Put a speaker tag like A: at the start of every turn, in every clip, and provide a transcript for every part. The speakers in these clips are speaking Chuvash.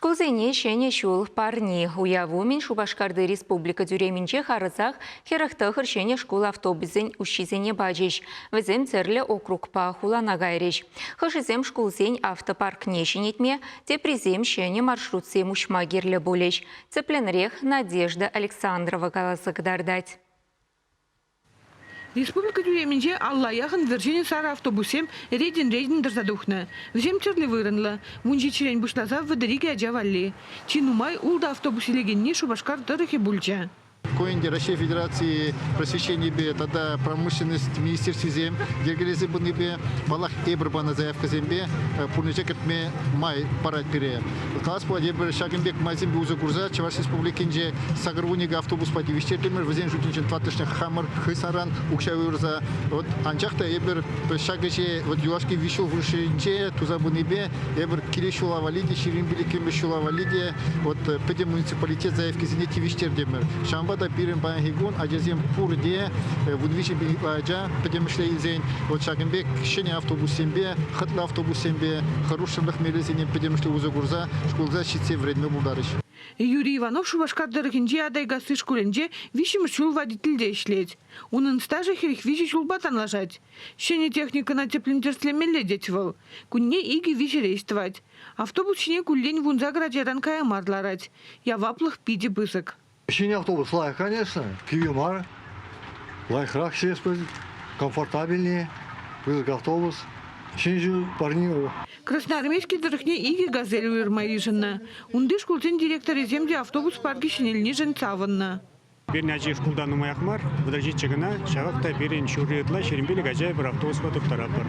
A: Шкулсене Ҫӗнӗ ҫул парни. Уяв умӗн Шупашкарти республика тӳремӗнче харӑсах 49 ҫӗнӗ шкул автобусӗн уҫҫисене пачӗҫ. Вӗсем тӗрлӗ округпа хулана кайрӗҫ. Хӑшӗсем шкулсен автопаркне ҫӗнетме, теприсем ҫӗнӗ маршрутсем уҫма кирлӗ пулӗҫ. Тӗплӗнрех Надежда Александрова каласа кӑтартать.
B: Республика тӳремӗнче алла яхӑн вӗр-ҫӗнӗ сарӑ автобуссем ретӗн-ретӗн тӑрса тухнӑ. Вӗсем тӗрлӗ вырӑнлӑ, 17-рен пуҫласа 32 ача валли. Чи нумай ултӑ автобус илекенни Шупашкар тӑрӑхӗ пулчӗ.
C: Ку ӗнтӗ Раҫҫей Федераци просвещенипе тата промышленность министерствисем йӗркелесе пынипе, паллах, эпир панӑ заявкӑсемпе пурнӑҫа кӗртме май парать пире. Калас пулать, эпир ҫакӑн пек майсемпе усӑ курса Чӑваш Республикинче 81 автобуспа тивӗҫтертӗмӗр. Вӗсен шутӗнчен тӑваттӑшне хамӑр хысаран укҫа уйӑрса. Вот анчах та эпир ҫак ӗҫе вот юлашки виҫ ҫул хушшинче туса пынипе эпир килес ҫула валли те, 25-мӗш ҫула валли те вот пӗтӗм муниципалитет заявкисене тивӗҫтертӗмӗр. Ҫавӑнпа та пирӗн паянхи кун ачасем пурте 13 пин ытла ача пӗтӗмӗшле илсен вот ҫакӑн пек ҫӗнӗ автобуссемпе, хӑтлӑ автобуссемпе хӑрушсӑрлӑх мелӗсене пӗтӗмӗшле усӑ курса шкулта ҫитсе вӗренме пултарӗҫ.
B: Юрий Иванов Шупашкар тӑрӑхӗнчи Атайкасси шкулӗнче виҫҫӗмӗш ҫул водительте ӗҫлет. Унӑн стажӗ 43 ҫулпа танлашать. Ҫӗнӗ техникӑна тӗплӗн тӗрӗслемелле тет вӑл. Кунне икӗ-виҫӗ рейс тӑвать. Автобус ҫине куллен 18 ачаран кая мар ларать. Яваплӑх питӗ пысӑк.
D: Ҫӗнӗ автобус лайӑх, конечно, кивӗ мар. Лайӑхрах ҫеҫ комфортабельнее, пысӑк автобус. Ҫӗнӗ ҫул парни.
B: Красноармейски тӑрӑхне икӗ «Газель» уйӑрма йышӑннӑ. Унти шкулсен директорӗсем те автобус паркӗ ҫӗнелнишӗн савӑннӑ.
E: Пирӗн ачи шкулта нумаях мар, 37 кӑна, ҫавах та пирӗн ҫурри ытла 25 ача эпир автобуспа турттаратпӑр.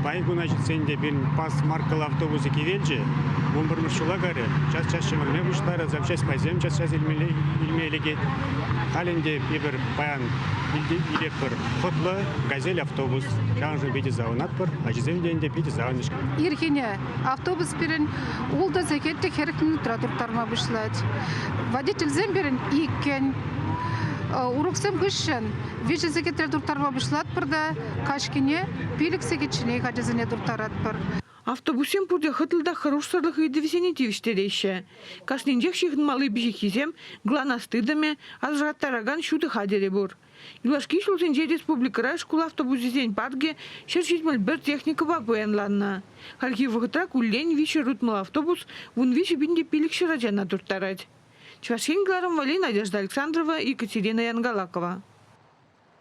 E: Паян куна ҫитсен те пирӗн пас маркӑллӑ автобусӗ кивелчӗ, 11-мӗш ҫула карӗ, час-час ҫӗмӗрме пуҫларӗ, запчасть пайсем час-час илме лекет. Халь ӗнтӗ эпир паян илетпӗр хӑтлӑ «Газель» автобус. Ҫавӑншӑн питӗ савӑнатпӑр, ачисем те ӗнтӗ питӗ савӑнӗҫ.
F: Ирхине автобус пирӗн ултӑ сехет те 40 минутра турттарма пуҫлать. Водительсем пирӗн иккӗн. Уроксем хыҫҫӑн виҫӗ сехетре турттарма пуҫлатпӑр та каҫхине пилӗк сехетченех ачасене турттаратпӑр.
B: Автобуссем пурте хӑтлӑ та хӑрушсӑрлӑх ыйтӑвӗсене тивӗҫтереҫҫӗ. Кашнинчех ҫыхӑнмалли пиҫиххисем, ГЛОНАСС тытӑмӗ, асӑрхаттаракан ҫутӑ хатӗрӗ пур. Юлашки ҫулсенче республикӑра шкул автобусӗсен паркӗ 171 техникӑпа пуянланнӑ. Хальхи вӑхӑтра куллен 360 автобус 13 500 ачана турттарать. Чӑваш Ен кӑларӑм валли Надежда Александрова, Екатерина Янгалакова.